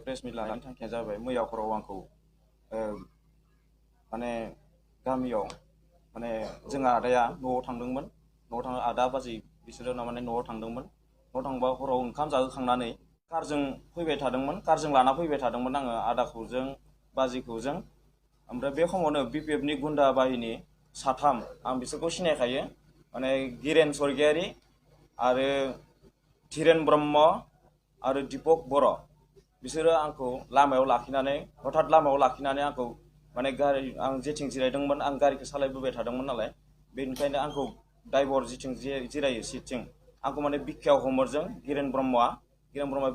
Press मिट लानायनि थांखिया जाबाय मैया हराव आंखौ माने गामियाव माने जोंहा आदाया न'आव थांदोंमोन न'आव आदा बाजै बिसोरो माने न'आव थांदोंमोन न'आव थांबा हराव ओंखाम जाहोखांनानै कारजों फैबाय थादोंमोन कारजों लाना फैबाय थादोंमोन आङो आदाखौजों बाजैखौजों ओमफ्राय बे समावनो बिपिएफनि गुन्दा बाहिनी साथाम आं बिसोरखौ सिनायखायो माने गिरेन स्वर्गियारी आरो धीरेन ब्रह्म आरो दीपक बर' बिसोरो आंखौ लामायाव लाखिनानै हठात लामायाव लाखिनानै आंखौ माने गारि आं जेथिं जिरायदोंमोन आं गारिखौ सालायबोबाय थादोंमोन नालाय बेनिखायनो आंखौ ड्राइभार जेथिं जिरायो सिटथिं आंखौ माने बिखायाव हमरजों गिरेन ब्रह्मआ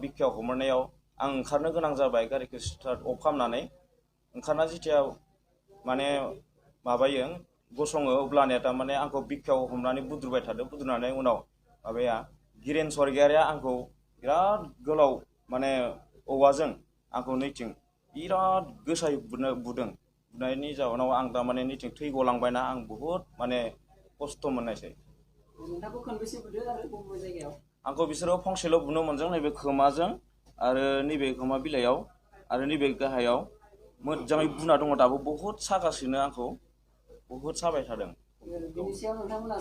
बिखायाव हमरनायाव आं ओंखारनो गोनां जाबाय गारिखौ स्टार्ट अफ खालामनानै ओंखारना जेथिया माने माबायो गसङो अब्लानिया थारमाने आंखौ बिखायाव हमनानै बुद्रुबाय थादों बुद्रुनानै उनाव माबाया गिरेन स्वर्गियारिया आंखौ बिराद गोलाव माने औवाजों आंखौ नैथिं बिराद गोसायै बुदों बुनायनि जाहोनाव आं थारमाने नैथिं थै गलांबायना आं बुहुद माने खस्थ' मोननायसै। नोंथांखौ खनबेसे बुदों आरो बबे जायगायाव? आंखौ बिसोरो फंसेल' बुनो मोनदों नैबे खोमाजों आरो नैबे खोमा बिलाइयाव आरो नैबे गाहायाव मोजाङै बुना दङ दाबो बहुद सागासिनो आंखौ बहुद साबाय थादों। बेनि सायाव नोंथांमोना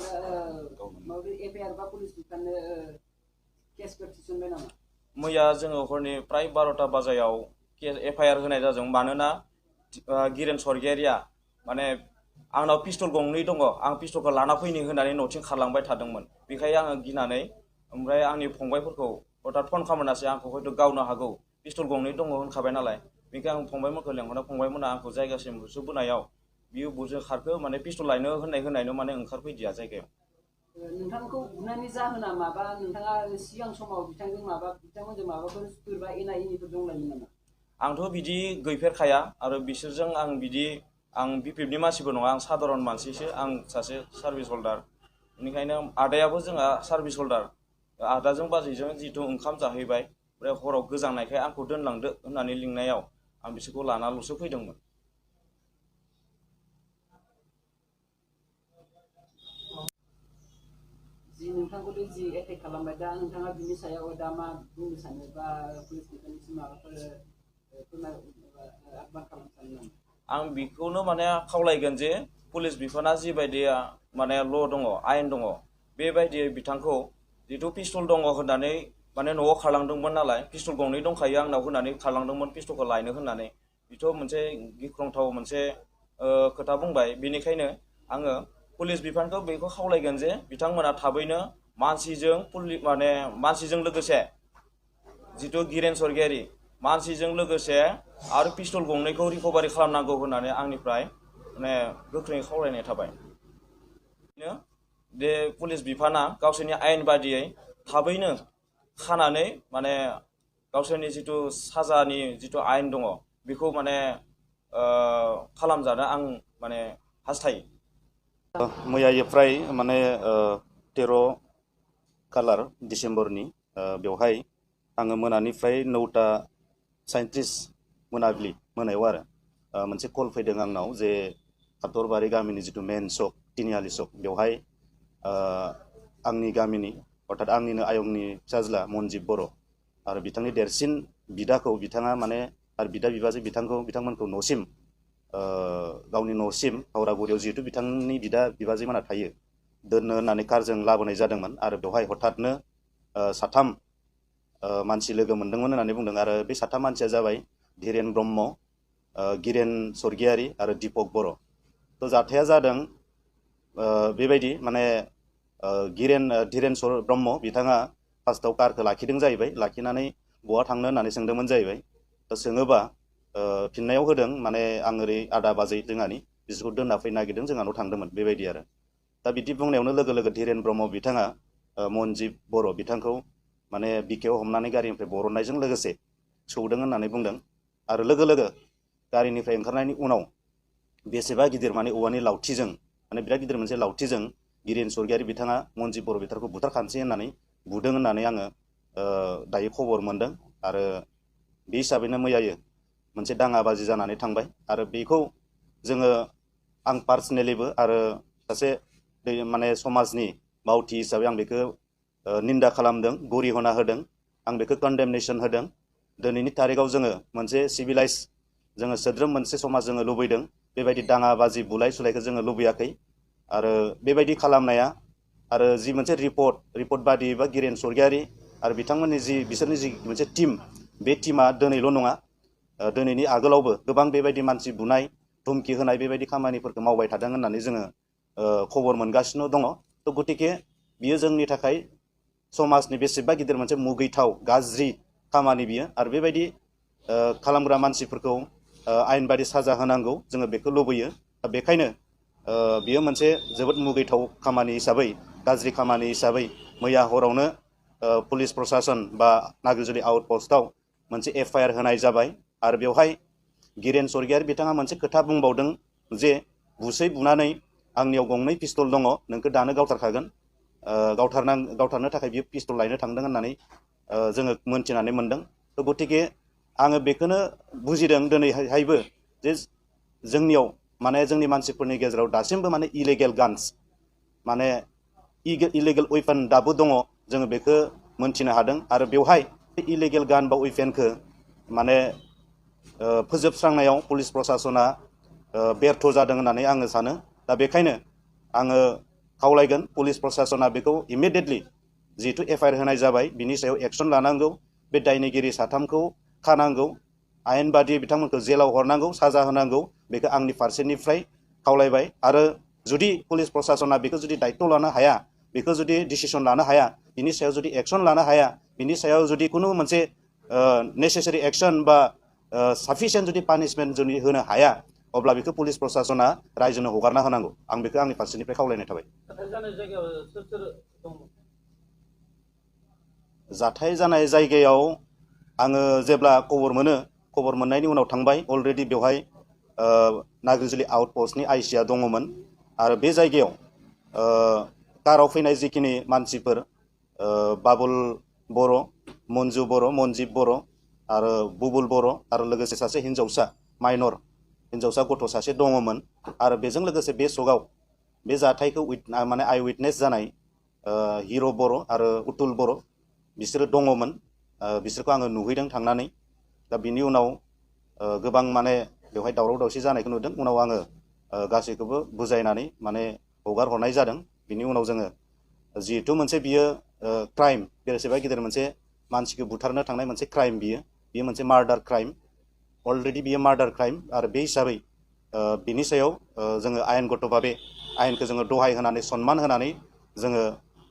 माबा एफआइआर बा पुलिस बिफाननो केसफोर थिसनबाय नामा? मैया जोङो हरनि प्राय 12टा बाजायाव एफआइआर होनाय जादों मानोना गिरेन स्वर्गियारिया माने आंनाव पिस्तल गंनै दङ आं पिस्तलखौ लाना फैनो होननानै न'थिं खारलांबाय थादोंमोन बेखायनो आङो गिनानै ओमफ्राय आंनि फंबायफोरखौ हठात फन खालामनासै आंखौ हयथ' गावनो हागौ पिस्तल गंनै दङ होनखाबाय नालाय बेनिखायनो आं फंबायमोनखौ लेंहरना फंबायमोना आंखौ जायगासिम होसोबोनायाव बियो बुजो खारखो माने पिस्तल लायनो होननायनो माने ओंखारफैदिया जायगायाव। नोंथांखौ बुनायनि जाहोना माबा नोंथाङा सिगां समाव बिथांमोनजों माबाफोर सुथुर बा एना एनिफोर दंलायोमोन नामा? आंथ' बिदि गैफेरखाया आरो बिसोरजों आं बिपिएफनि मानसिबो नङा आं साधारन मानसिसो आं सासे सार्भिस हल्डार बेनिखायनो आदायाबो जोंहा सार्भिस हल्डार आदाजों बाजैजों जिहेतु ओंखाम जाहैबाय ओमफ्राय हराव गोजांनायखाय आंखौ दोनलांदो होननानै लिंनायाव आं बिसोरखौ लानाल'सो फैदोंमोन। जि नोंथांखौ जि एटेक खालामबाय दा नोंथाङा बिनि सायाव दा मा बुंनो सानो बा पुलिस बिफाननिसिम माबाफोर आगबान खालामनो सानो नामा? आं बेखौनो माने खावलायगोन जे पुलिस बिफाना जिबायदि माने ल' दङ आयेन दङ बेबायदियै बिथांखौ जिथु पिस्तल दङ होननानै माने न'आव खारलांदोंमोन नालाय पिस्तल गंनै दंखायो आंनाव होननानै खारलांदोंमोन पिस्तलखौ लायनो होननानै बेथ' मोनसे गिख्रंथाव मोनसे खोथा बुंबाय बेनिखायनो आङो पुलिस बिफानखौ बेखौ खावलायगोन जे बिथांमोना थाबैनो मानसिजों लोगोसे जिथु गिरेन स्वर्गियारी मानसिजों लोगोसे आरो पिस्तल गंनैखौ रिकभारि खालामनांगौ होननानै आंनिफ्राय माने गोख्रोङै खावलायनाय थाबाय। बे पुलिस बिफाना गावसोरनि आयेन बादियै थाबैनो खानानै माने गावसोरनि जिथु साजानि जिथु आयेन दङ बेखौ माने खालामजानो आं माने हास्थायो। मैयानिफ्राय माने 13 खालार डिसेम्बरनि बेवहाय आङो मोनानिफ्राय 9:37 मोनाबिलि मोनायाव आरो मोनसे कल फैदों आंनाव जे हाथरबारि गामिनि जिथु मेन सक तिनिआलि सक बेवहाय आंनि गामिनि अर्थात आंनिनो आयंनि फिसाज्ला मनजिब बर' आरो बिथांनि देरसिन बिदाखौ बिथाङा माने आरो बिदा बिबाजै बिथांमोनखौ न'सिम गावनि न'सिम हावरागुरियाव जिहेतु बिथांनि बिदा बिबाजैमोना थायो दोननो होननानै कारजों लाबोनाय जादोंमोन आरो बेवहाय हठातनो साथाम मानसि लोगो मोनदोंमोन होननानै बुंदों आरो बे साथाम मानसिया जाबाय धीरेन ब्रह्म गिरेन स्वर्गियारी आरो दीपक बर'। थ' जाथाया जादों बेबायदि माने धीरेन ब्रह्म बिथाङा फार्स्टआव कारखौ लाखिदों जाहैबाय लाखिनानै बहा थांनो होननानै सोंदोंमोन जाहैबाय थ' सोङोबा फिननायाव होदों माने आं ओरै आदा बाजै जोंहानि बिसोरखौ दोनना फैनो नागिरदों जोंहानाव थांदोंमोन बेबायदि आरो दा बिदि बुंनायावनो लोगो लोगो धीरेन ब्रह्म बिथाङा मनजिब बर' बिथांखौ माने बिखायाव हमनानै गारिनिफ्राय बरननायजों लोगोसे सौदों होननानै बुंदों आरो लोगो लोगो गारिनिफ्राय ओंखारनायनि उनाव बेसेबा गिदिर माने औवानि लावथिजों माने बिराद गिदिर मोनसे लावथिजों गिरेन स्वर्गियारी बिथाङा मनजिब बर' बिथांखौ बुथारखानोसै होननानै बुदों होननानै आङो दायो खबर मोनदों आरो बे हिसाबैनो मैयायो मोनसे दाङाबाजि जानानै थांबाय आरो बेखौ जोङो आं पार्सनेलिबो आरो सासे माने समाजनि मावथि हिसाबै आं बेखौ निन्दा खालामदों गरिहना होदों आं बेखौ कन्डेमनेसन होदों दिनैनि थारिखआव जोङो मोनसे सिभिलाइज जोङो सोद्रोम मोनसे समाज जोङो लुबैदों। बेबायदि दाङाबाजि बुलाय सुलायखौ जोङो लुबैयाखै। आरो बेबायदि खालामनाया आरो जि मोनसे रिपर्ट बादि बा गिरेन सरगियारि आरो बिथांमोननि बिसोरनि जि मोनसे टीम, बे टीमा दिनैल' नङा, दिनैनि आगोलावबो गोबां बेबायदि मानसि बुनाय धुमखि होनाय बेबायदि खामानिफोरखौ मावबाय थादों होननानै जोङो खबर मोनगासिनो दङ। थ' गतिके बियो जोंनि थाखाय समाजनि बेसेबा गिदिर मोनसे मुगैथाव गाज्रि खामानि बियो। आरो बेबायदि खालामग्रा मानसिफोरखौ आयेन बादि साजा होनांगौ, जोङो बेखौ लुबैयो। दा बेखायनो बियो मोनसे जोबोद मुगैथाव खामानि हिसाबै, गाज्रि खामानि हिसाबै मैया हरावनो पुलिस प्रशासन बा नाग्रिजुलि आउटपस्टआव मोनसे FIR होनाय जाबाय। आरो बेवहाय गिरेन सरगियारि बिथाङा मोनसे खोथा बुंबावदों जे बुसै बुनानै आंनियाव गंनै पिस्तल दङ, नोंखौ दानो गावथारखागोन, गावथारनो थाखाय बियो पिस्तल लायनो थांदों होननानै जोङो मोनथिनानै मोनदों। थ' गतिके आङो बेखौनो बुजिदों दिनैहायबो जे जोंनियाव माने जोंनि मानसिफोरनि गेजेराव दासिमबो माने इलिगेल गान्स, माने इलिगेल वेपन दाबो दङ, जोङो बेखौ मोनथिनो हादों। आरो बेवहाय इलिगेल गान बा वेपनखौ माने फोजोबस्रांनायाव पुलिस प्रशासना बेर्थ जादों होननानै आङो सानो। दा बेखायनो आङो खावलायगोन पुलिस प्रशासना बेखौ इमिडियेटलि जिहेतु FIR होनाय जाबाय बिनि सायाव एक्सन लानांगौ, बे दायनिगिरि साथामखौ खानांगौ, आयेन बादि बिथांमोनखौ जेलाव हरनांगौ, साजा होनांगौ, बेखौ आंनि फारसेनिफ्राय खावलायबाय। आरो जुदि पुलिस प्रशासना बेखौ जुदि दायित्व लानो हाया, बेखौ जुदि डिसिसन लानो हाया, बिनि सायाव जुदि एक्सन लानो हाया, बिनि सायाव जुदि खुनु मोनसे नेसेसारि एक्सन बा साफिसियेन्ट जुदि पानिशमेन्ट जुदि होनो हाया, अब्ला बेखौ पुलिस प्रशासना रायजोनो हगारना होनांगौ। आं बेखौ आंनि फारसेनिफ्राय खावलायनाय थाबाय। जाथाय जानाय जायगायाव आङो जेब्ला खबर मोननायनि उनाव थांबाय। अलरेडि बेवहाय नाग्रिजुलि आउटपस्टनि IC दङमोन। आरो बे जायगायाव काराव फैनाय जिखिनि मानसिफोर, बाबुल बर', मन्जु बर', मनजिब बर' आरो बुबुल बर' आरो लोगोसे सासे हिन्जावसा माइनर हिन्जावसा गथ' सासे दङमोन। आरो बेजों लोगोसे बे सकआव बे जाथायखौ माने आइ उइटनेस जानाय हिर' बर' आरो उतुल बर' बिसोरो दङमोन। बिसोरखौ आङो नुहैदों थांनानै। दा बिनि उनाव गोबां माने बेवहाय दावराव दावसि जानायखौ नुदों। उनाव आङो गासैखौबो बुजायनानै माने हगार हरनाय जादों। बिनि उनाव जोङो जिहेथु मोनसे बियो क्राइम, बेसेबा गिदिर मोनसे मानसिखौ बुथारनो थांनाय मोनसे क्राइम, बियो मोनसे मार्डार क्राइम, अलरेडि बियो मार्डार क्राइम। आरो बे हिसाबै बिनि सायाव जोङो आयेनगत भाबे आयेनखौ जोङो दहाय होनानै सनमान होनानै जोङो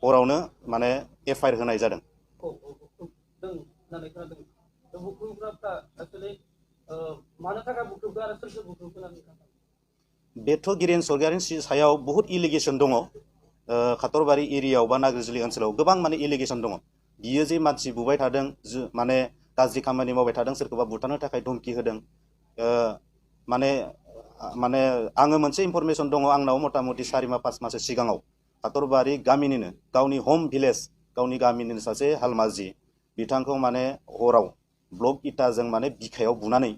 हरावनो माने FIR होनाय जादों। बेथ' गिरेन सरगियारिनि सायाव बहुत इलिगेसन दङ। खातरबारि एरियायाव बा नाग्रिजुलि ओनसोलाव गोबां माने इलिगेसन दङ। बियो जे मानसि बुबाय थादों, माने गाज्रि खामानि मावबाय थादों, सोरखौबा बुथारनो थाखाय धमकि होदों। माने आङो मोनसे इनफरमेसन दङ आंनाव, मथा मथि 4 माह 5 मासो सिगाङाव खातरबारि गामिनिनो गावनि हम भिलेज, गावनि गामिनिनो सासे हालमाजि, बिथांखौ माने हराव ब्लक इटाजों माने बिखायाव बुनानै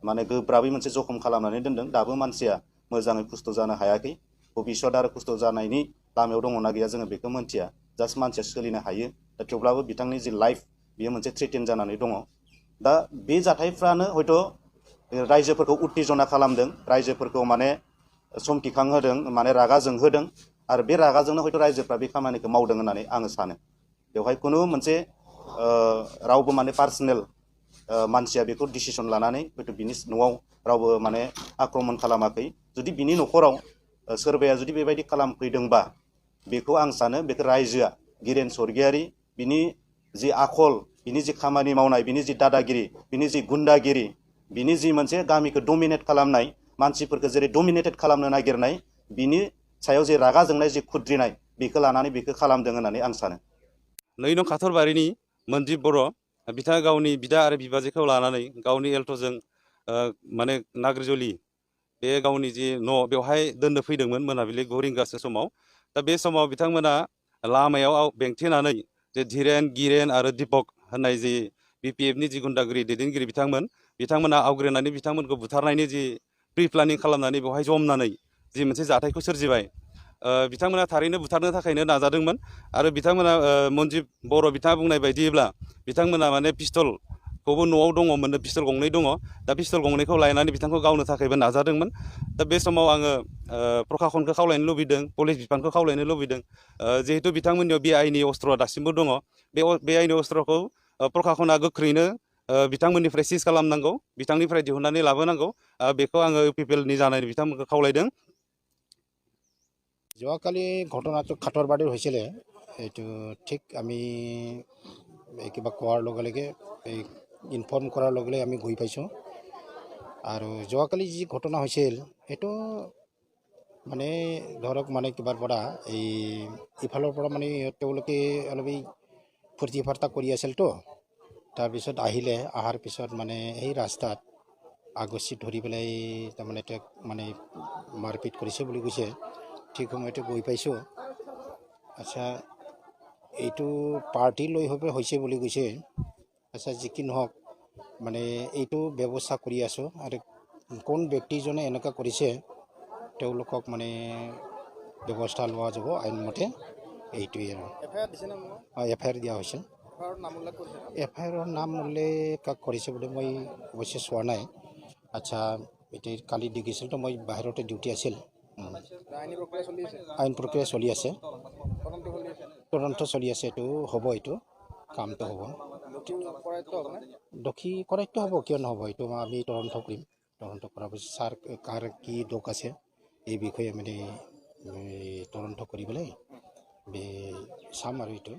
माने गोब्राबै मोनसे जखम खालामनानै दोनदों। दाबो मानसिया मोजाङै खुस्थ' जानो हायाखै। भबिष्यत आरो खुस्थ' जानायनि लामायाव दङना गैया जोङो बेखौ मोनथिया। जास्ट मानसिया सोलिनो हायो। दा थेवब्लाबो बिथांनि जि लाइफ बियो मोनसे थ्रेटेन जानानै दङ। दा बे जाथायफ्रानो हयथ' रायजोफोरखौ उत्तेजना खालामदों, रायजोफोरखौ माने समखिखांहोदों, माने रागा जोंहोदों। आरो बे रागाजोंनो हयथ' रायजोफ्रा बे खामानिखौ मावदों होननानै आङो सानो। बेवहाय खुनु मोनसे रावबो माने पार्सनेल मानसिया बेखौ डिसिसन लानानै हयथ' बिनि न'आव रावबो माने आक्रमण खालामाखै। जुदि बिनि न'खराव सोरबाया जुदि बेबायदि खालामफैदोंबा, बेखौ आं सानो बेखौ रायजोआ गिरेन सरगियारि बिनि जि आखल, बिनि जि खामानि मावनाय, बिनि जि दादागिरि, बिनि जि गुन्डागिरि, बिनि जि मोनसे गामिखौ डमिनेट खालामनाय, मानसिफोरखौ जेरै डमिनेटेड खालामनो नागिरनाय, बिनि सायाव जे रागा जोंनाय, जि खुद्रिनाय, बेखौ लानानै बेखौ खालामदों होननानै आं सानो। 2 नं खातरबारिनि मनजिब बर' बिथाङा गावनि बिदा आरो बिबाजैखौ लानानै गावनि एल्ट'जों माने नाग्रिजुलि बे गावनि जि न' बेवहाय दोननो फैदोंमोन मोनाबिलि 9 रिंगासो समाव। दा बे समाव बिथांमोना लामायाव बेंथेनानै जे धीरेन, गिरेन आरो दीपक होननाय जि BPFनि जि गुन्डागिरि दैदेनगिरि बिथांमोना आवग्रिनानै बिथांमोनखौ बुथारनायनि जि प्रि प्लानिं खालामनानै बेवहाय जमनानै जि मोनसे जाथायखौ सोरजिबाय। बिथांमोना थारैनो बुथारनो थाखायनो नाजादोंमोन। आरो बिथांमोना मनजिब बर' बिथाङा बुंनाय बायदिब्ला बिथांमोना माने पिस्तल खौबो न'आव दङमोन पिस्तल गंनै दङ दा पिस्तल गंनैखौ लायनानै बिथांखौ गावनो थाखायबो नाजादोंमोन दा बे समाव आङो प्रखाखनखौ खावलायनो लुबैदों पुलिस बिफानखौ खावलायनो लुबैदों जिहेतु बिथांमोननियाव बे आइनि अस्त्रआ दासिमबो दङ बे आइनि अस्त्रखौ प्रखाखना गोख्रैनो बिथांमोननिफ्राय सिज खालामनांगौ बिथांनिफ्राय दिहुननानै लाबोनांगौ बेखौ आङो इउपिपिएलनि जानाय बिथांमोनखौ खावलायदों যোৱাকালি ঘটনাটো খাটৰবাৰীত হৈছিলে এইটো ঠিক আমি কিবা কোৱাৰ লগে লগে ইনফৰ্ম কৰাৰ লগে লগে আমি গৈ পাইছোঁ আৰু যোৱাকালি যি ঘটনা হৈছিল সেইটো মানে ধৰক মানে কিবাৰ পৰা ইফালৰ পৰা মানে তেওঁলোকে অলপ ফূৰ্তি ফাৰ্তা কৰি আছিলতো তাৰপিছত আহিলে অহাৰ পিছত মানে সেই ৰাস্তাত আগচি ধৰি পেলাই তাৰমানে তেওঁক মানে মাৰপিট কৰিছে বুলি কৈছে ঠিক সময়তে গৈ পাইছোঁ আচ্ছা এইটো পাৰ্টি লৈ হৈছে বুলি কৈছে আচ্ছা যি কি নহওক মানে এইটো ব্যৱস্থা কৰি আছোঁ আৰু কোন ব্যক্তিজনে এনেকুৱা কৰিছে তেওঁলোকক মানে ব্যৱস্থা লোৱা যাব আইনমতে এইটোৱেই আৰু এফআইআৰ দিয়া হৈছে এফআইআৰৰ নাম উল্লেখ কৰিছে বুলি মই অৱশ্যে চোৱা নাই আচ্ছা এতিয়া কালি দেখিছিলতো মই বাহিৰতে ডিউটি আছিল আইন প্ৰক্ৰিয়া চলি আছে তদন্ত চলি আছে এইটো হ'ব এইটো কামটো হ'ব দোষী কৰাইটো হ'ব কিয় নহ'ব এইটো আমি তদন্ত কৰিম তদন্ত কৰাৰ পিছত ছাৰ কাৰ কি দোষ আছে এই বিষয়ে মানে তদন্ত কৰি পেলাই চাম আৰু এইটো